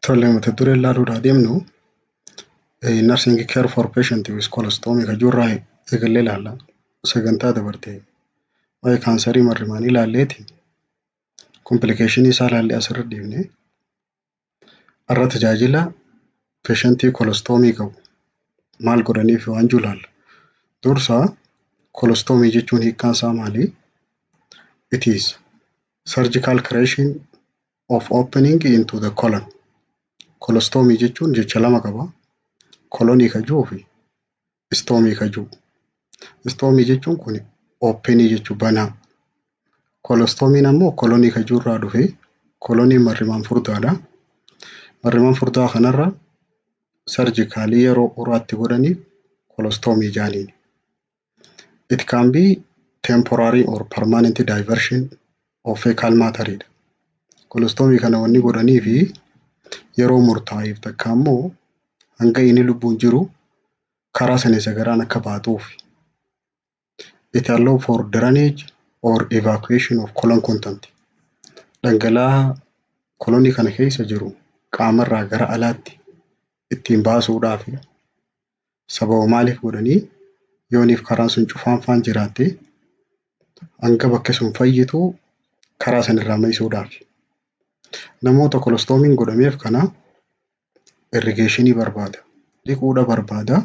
Tole, mata dureen ilaaluudhaa deemnu nursing care for patient with colostomy kan jirurraa eegallee ilaalla. Sagantaa dabarte waa'ee kaansarii marrimaanii ilaalleeti, complicationii isaa ilaallee asirra deemne. Har'a tajaajila patientii colostomy qabu maal godhaniif waan jiru ilaalla. Dursa, colostomy jechuun hiikkaan isaa maali? It is surgical creation of opening into the colon. Colostomy jechuun jecha lama qaba. Colonii ka jiru fi stomy ka jiru. Stomy jechuun kun openii jechuu, banaa. Colostomyn ammoo colonii ka jiru irraa dhufe. Coloniin marrimaan furdaadha. Marrimaan furdaa kanarra surgicalii yeroo uraatti godhanii colostomy jaaniin. It can be temporary or permanent diversion of fecal matter dha. Colostomy kana wanni godhanii fi yeroo murtaa'eef, takka ammoo hanga inni lubbuun jiru karaa sana sagaraan akka baatuuf. It allow for drainage or evacuation of colon content. Dhangala'aa colonii kana keessa jiru qaamarraa gara alaatti ittiin baasuudhaaf. Sababa maaliif godhanii? Yooniif karaan sun cufaan faan jiraatte, hanga bakki sun fayyitu karaa sanirraa maqsuudhaaf. Namoota colostomyn godhameef kana irrigationii barbaada. Dhiquudha barbaada.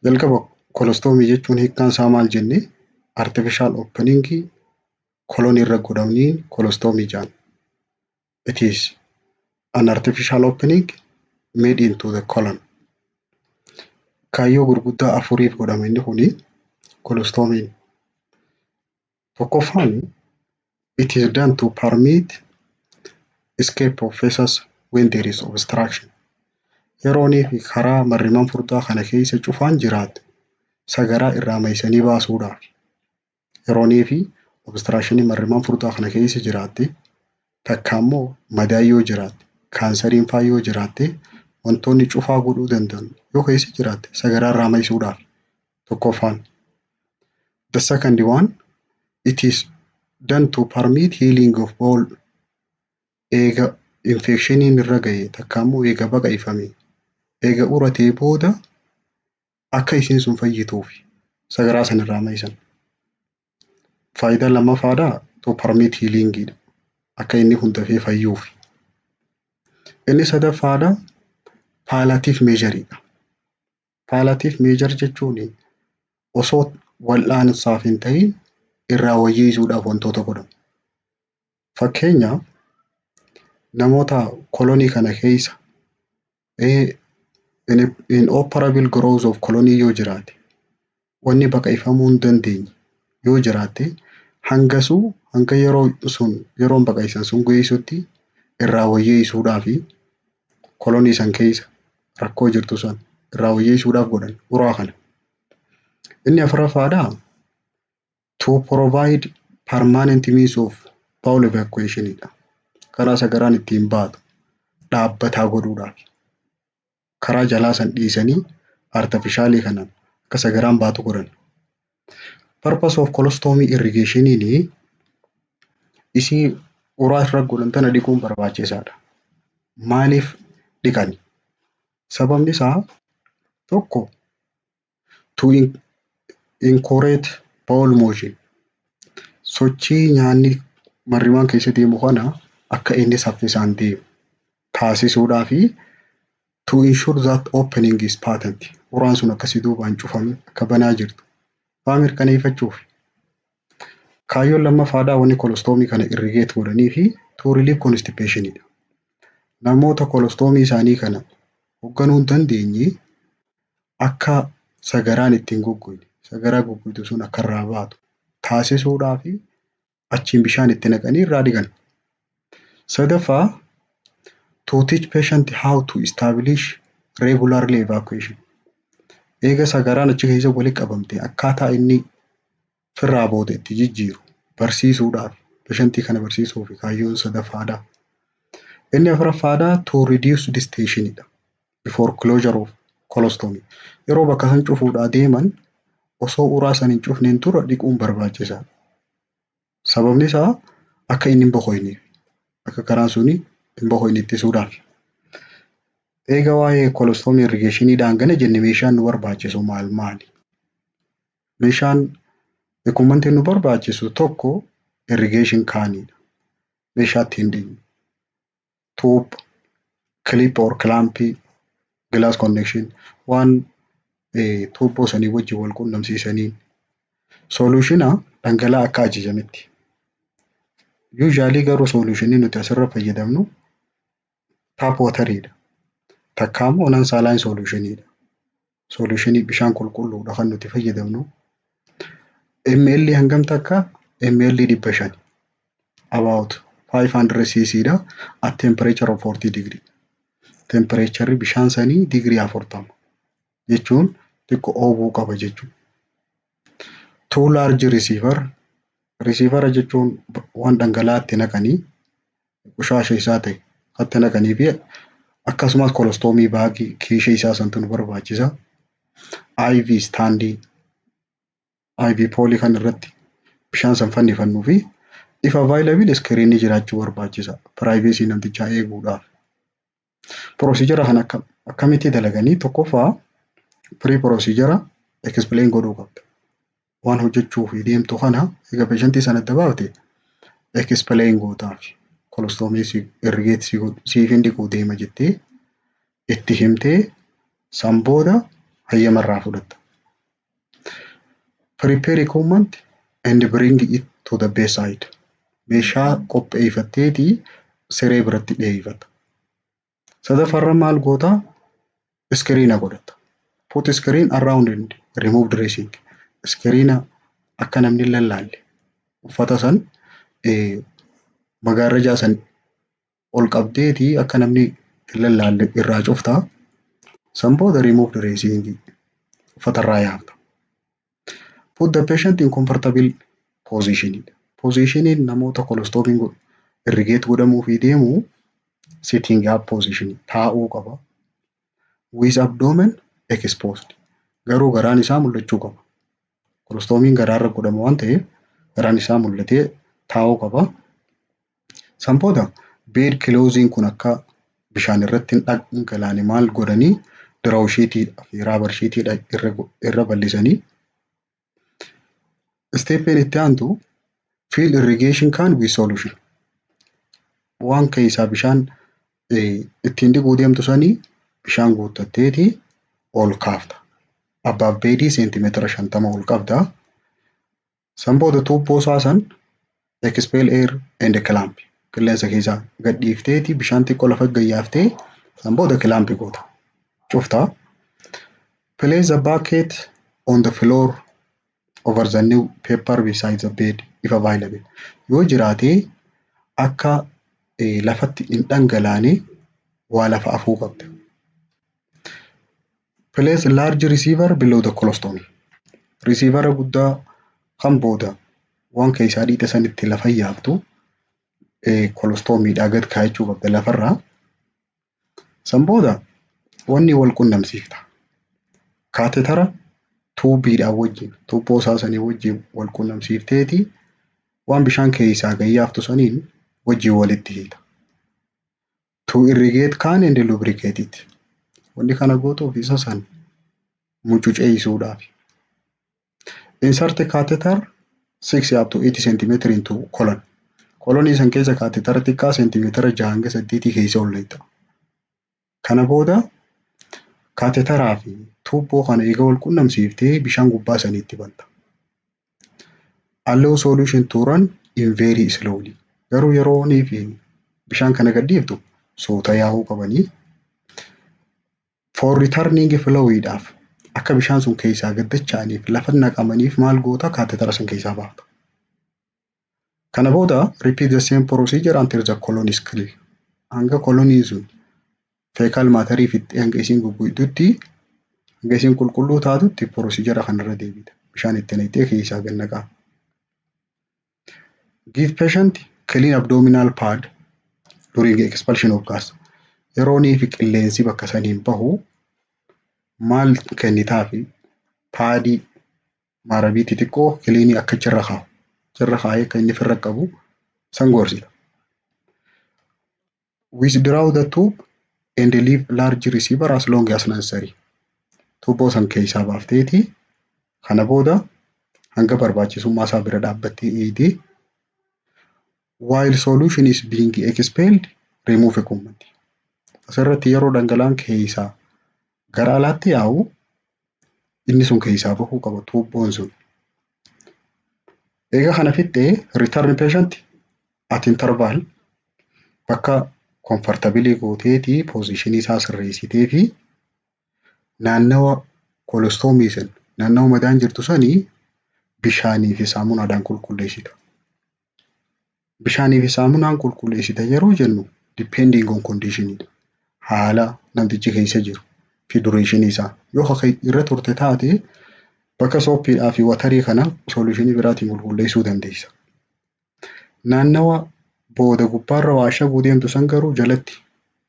Jalqaba colostomy jechuun hiikkaan isaa maal jenne? Artificial opening colonii irra godhamanii colostomy jedhama. It is an artificial opening made into the colon. Kaayyoo gurguddaa afuriif godhama inni kuni, colostomyn. Tokkoffaan, it is done to permit escape of feces when there is obstruction. Yeroonii fi karaa marrimaan furdaa kana keessa cufaan jiraate sagaraa irraa maysanii baasuudhaaf. Yeroonii fi obstructionii marrimaan furdaa kana keessa jiraatte, takka immoo madaan yoo jiraatte, kaansariin faa yoo jiraatte, wantoonni cufaa godhuu danda'an yoo keessa jiraatte sagaraa irraa maysuudhaaf tokkoffaan. The second one, it is done to permit healing of bowel. Eega infectioniin irra gahe, takka immoo eega baqaqfame, eega uratee booda akka isiin sun fayyituuf sagaraa san irraa maysan. Faayidaan lammaffaadhaa to permit healing dha. Akka inni kun dafee fayyuuf. Inni sadaffaadhaa palliative measure dha. Palliative measure jechuun osoo wal'aansaaf hin ta'in irraa wayyeessuudhaaf wantoota godhamu. Fakkeenyaaf, namoota colonii kana keessa inoperable growth of colonii yoo jiraate, wanni baqaqfamuu hin dandeenye yoo jiraatte, hangasuu hanga yeroo sun yeroon baqaqsan sun geessutti irraa wayyeessuudhaafi, colonii san keessa rakkoo jirtu san irraa wayyeessuudhaaf godhan uraa kana. Inni afuraffaadhaa to provide permanent means of bowel evacuation dha. Karaa sagaraan ittiin baatu dhaabbataa godhuudhaaf. Karaa jalaa san dhiisanii artificialii kanaan akka sagaraan baatu godhan. Purpose of colostomy irrigationiin, isii uraa irra godhan tana dhiquun barbaachisaadha. Maaliif dhiqani? Sababni isaa tokko, to encourage bowel motion, sochii nyaanni marrimaan keessa deemu kana akka inni saffisaan deemu taasisuudhaa fi to ensure that opening is patent, uraan sun akkasii duubaan cufamee akka banaa jirtu faa mirkaneeffachuuf. Kaayyoon lammaffaadhaa wanni colostomy kana irrigate godhanii fi to relieve constipation dha. Namoota colostomy isaanii kana hoogganuu hin dandeenye akka sagaraan ittiin goggogne, sagaraa goggoytu sun akka irraa baatu taasisuudhaa fi achiin bishaan itti naqanii irraa dhiqan. Sadaffaa, to teach patient how to establish regularly evacuation. Eega sagaraan achi keessa walitti qabamte, akkaataa inni firraa booda itti jijjiiru barsiisuudhaaf, patientii kana barsiisuuf kaayyoon sadaffaadha. Inni afuraffaadha to reduce distension dha. Before closure of colostomy. Yeroo bakka san cufuudhaa deeman, osoo uraa san hin cufneen dura dhiquun barbaachisaadha. Sababni isaa akka inni hin bokoyneef, akka karaan suni Hin bahu ittisuudhaaf. Eega waa'ee colostomy irrigationiidhaan gana jenne, meeshaan nu barbaachisu maal maali? Meeshaan, equipmentiin nu barbaachisu tokko irrigation caniidha. Meeshaa ittiin dhiqnu. Tube, clip or clampii, glass connection, waan tuubboo sanii wajjin wal qunnamsiisanii, solutiona dhangala'aa akka ajajametti. Usually garuu solutionii nuti asirra fayyadamnu tap wateriidha. Takka immoo non saline solutioniidha. Solutionii bishaan qulqulluudha kan nuti fayyadamnu. ml hangam takka? ml 500, about 500 cc dha, at temperature of 40 degree. Temperatureri bishaan sanii digirii 40 jechuun xiqqoo oowwuu qaba jechuudha. Two large receiver. Receiver jechuun waan dhangala'aa itti naqanii, qushaasha isaa ta'e itti naqanii fi akkasumas colostomy bagii, kiishee isaa santu nu barbaachisa. IV standii, IV poleii kan irratti bishaan san fannifannuu fi if available screenii jiraachuu barbaachisa. Privacy namtichaa eeguudhaaf. Procedure kana akkamitti dalaganii? Tokkoffaa, pre procedure explain godhuu qabda. Waan hojjechuu fi deemtu kana egaa patientii sana adda baafte explain gootaaf. Colostomy irrigate siif hin dhiquu deema jettee itti himtee, san booda hayyama irraa fudhatta. Prepare equipment and bring it to the bedside. Meeshaa qopheeffatteetii siree biratti dhiyeeffatta. Sadaffaarra maal gootaa? Screena godhatta. Put screen around and remove dressing. Screena akka namni hin lallaalle uffata san, magaarrajaa san ol qabdeetii akka namni hin lallaalle irraa cuftaa. San booda remove dressing, uffata irraa yaafta. Put the patient in comfortable position. Positioniin namoota colostomyn irrigate godhamuufii deemu sitting up position, taa'uu qaba. With abdomen exposed. Garuu garaan isaa mul'achuu qaba. Colostomyn garaarra godhama waan ta'eef garaan isaa mul'atee taa'uu qaba. San booda bed clothing kun akka bishaan irratti hin dhangalaane maal godhanii? Draw sheetii fi rubber sheetii irra bal'isanii. Stepiin itti aantu fill irrigation can with solution. Waan keessaa bishaan ittiin dhiquu deemtu sanii bishaan guuttatteeti ol kaafta. Above bedii seentimeetira 50 ol qabda. San booda tuubboo isaa san expel air and clamp. Qilleensa keessaa gad dhiifteeti bishaan xiqqoo lafa gayyaaftee, san booda clamp goota. Cuftaa. Place the bucket on the floor over the new paper beside the bed if available. Yoo jiraate akka lafatti hin dhangalaane waa lafa afuu qabda. Place large receiver below the colostomy. Receiver guddaa kan booda waan keessaa dhiite sanitti lafa yaaftu colostomydhaa gad kaa'achuu qabda lafarraa. San booda wanni wal qunnamsiifta. Cathetera tubeiidhaan wajjin, tuubboo isaa sanii wajjin wal qunnamsiifteeti waan bishaan keessaa gad yaaftu saniin wajjin walitti hiita. To irrigate can and lubricate it. Wanni kana gootuuf isa san mucuceessuudhaaf. Insert catheter 6 up to 8 centimeter into colon. Colonii san keessa cathetera xiqqaa seentimeetira 6 hanga 8 keessa ol leetta. Kana booda catheteraa fi tuubboo kana eega wal qunnamsiiftee bishaan gubbaa saniitti banta. Allow solution to run in very slowly. Garuu yeroo fi bishaan kana gad dhiiftu suuta yaa'uu qabanii. For returning flowidhaaf, akka bishaan sun keessaa gad dacha'aniif, lafa naqamaniif maal goota? Cathetera san keessaa baafta. Kana booda repeat the same procedure until the colon is clear. Hanga coloniin sun fecal matterii fixxee, hanga isiin goggoytutti, hanga isiin qulqulluu taatutti procedure kanarra deebita. Bishaan itti naqxee keessaa gad naqaa. Give patient clean abdominal pad during expulsion of gas. Yeroonii fi qilleensi bakka saniin bahu maal kennitaafi? Padii maarabii xixiqqoo cleanii akka achirra kaa'u. Achirra kaa'ee akka inni ofirra qabu san gorsita. Withdraw the tube and leave large receiver as long as necessary. Tuubboo san keessaa baafteeti kana booda hanga barbaachisummaa isaa bira dhaabbattee eegdee, while solution is being expelled, remove equipment. Asirratti yeroo dhangala'aan keessaa gara alaatti yaa'u inni sun keessaa bahuu qaba, tuubboon sun. Egaa kana fixxee, return patient at interval bakka comfortable gooteetii positionii isaa sirreessitee fi naannawa colostomy san, naannawa madaan jirtu sanii bishaanii fi saamunaadhaan qulqulleessita. Bishaanii fi saamunaan qulqulleessita yeroo jennu depending on condition, haala namtichi keessa jiru fi duration isaa. Yoo irra turte taate, bakka soapiidhaa fi waterii kana solutionii biraatiin qulqulleessuu dandeessa. Naannawa booda gubbaarra waa ashabuu deemtu san garuu jalatti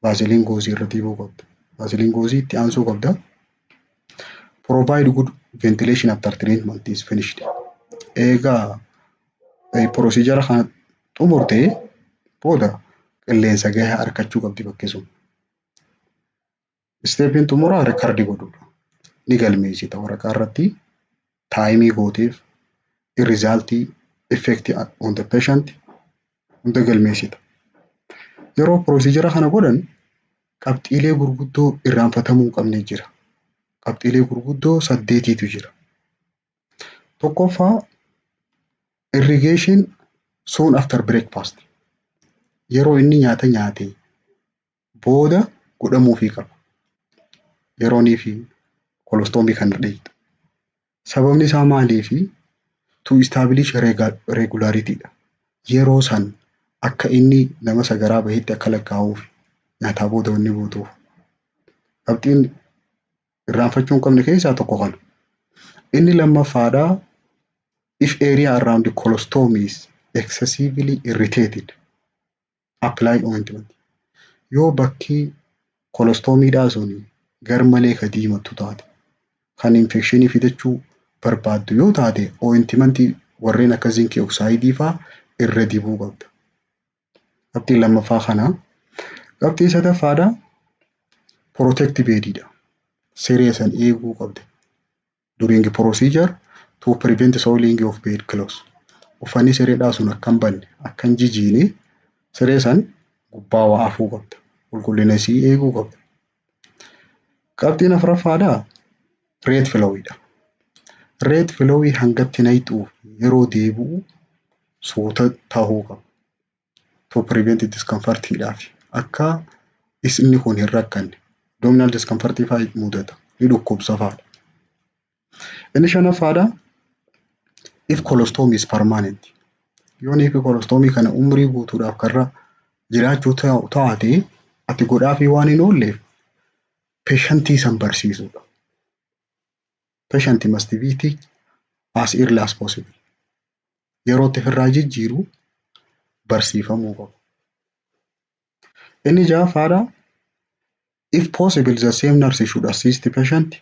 Vaseline gauzeii irra dibuu qabda. Vaseline gauzeii itti aansuu qabda. Provide good ventilation after treatment is finished. Eegaa procedure kana xumurtee booda qilleensa gahaa argachuu qabdi bakki sun. Stepiin xumuraa record godhuudha. Ni galmeessita waraqaa irratti timeii gooteef, resultii, effect on the patient hunda galmeessita. Yeroo procedure kana godhan qabxiilee gurguddoo irraanfatamuu hin qabne jira. Qabxiilee gurguddoo saddeetiitu jira. Tokkoffaa, irrigation soon after breakfast. Yeroo inni nyaata nyaate booda godhamuufii qaba. Yeroonii fi colostomy kana dhiqxu. Sababni isaa maaliifi? To establish regularity dha. Yeroo san akka inni nama sagaraa bahetti akka lakkaa'uuf nyaataa booda wanni guutuuf. Qabxiin irraanfachuu hin qabne keessaa tokko kana. Inni lammaffaadhaa, if area around the colostomy is excessively irritated, apply ointment. Yoo bakki colostomydhaa sun garmalee ka diimattu taate, kan infectionii fidachuu barbaaddu yoo taate, ointmentii warreen akka zinc oxideii faa irra dibuu qabda. Qabxiin lammaffaa kana. Qabxiin sadaffaadhaa protect bediidha. Siree san eeguu qabda. During procedure to prevent soiling of bed clothes. Uffanni sireedhaa sun akka hin banne, akka hin jijiine siree san gubbaa waa afuu qabda. Qulqullina isii eeguu qabda. Qabxiin afuraffaadhaa rate flowidha. Rate flowii hangatti naqxuuf yeroo deebi'u suuta tahuu qaba. To prevent discomfortiidhaaf akka inni kun hin rakkanne, abdominal discomfortii fa'aa mudata, ni dhukkubsa fa'aadha. Inni shanaffaadhaa if colostomy is permanent, yoo fi colostomy kana umrii guutuudhaaf karra jiraachuu taate, ati godhaafii waan hin oolleef patientii san barsiisuudha. Patient must be teach as early as possible. Yeroo itti ofirraa jijjiiru barsiifamuu qaba. Inni ja'affaadhaa if possible, the same nurse should assist the patient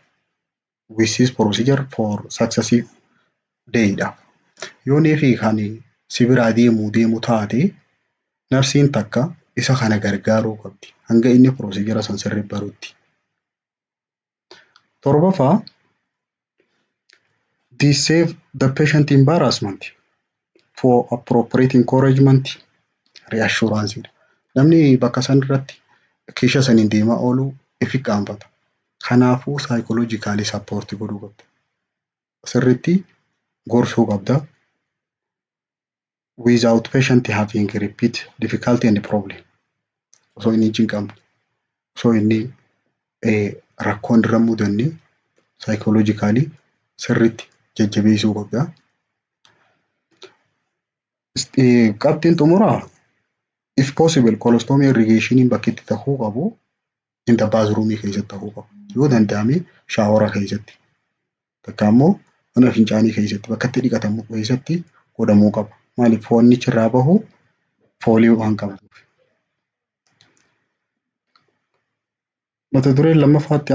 with this procedure for successive day dha. Yoonii fi kan si biraa deemuu deemu taate, narsiin takka isa kana gargaaruu qabdi hanga inni procedure san sirriitti barutti. Torbaffaa, this save the patient embarrassment for appropriate encouragement, reassurance. Namni bakka san irratti keeshaa saniin deemaa oolu ifi qaanfata. Kanaafuu psychologically support godhuu qabda. Sirriitti gorsuu qabda. Without patient having repeat difficulty and problem. Osoo inni hin cinqamne, osoo inni rakkoon irra hin mudanne psychologically sirriitti jajjabeessuu qabda. Qabxiin xumuraa, if possible, colostomy irrigationiin bakki itti ta'uu qabu in the bathroom keessatti ta'uu qaba. Yoo danda'ame showera keessatti, takka immoo mana fincaanii keessatti, bakka itti dhiqatamu keessatti godhamuu qaba. Maaliif? Foonnichi irraa bahu foolii waan qabuuf. Mata dureen lammaffaatti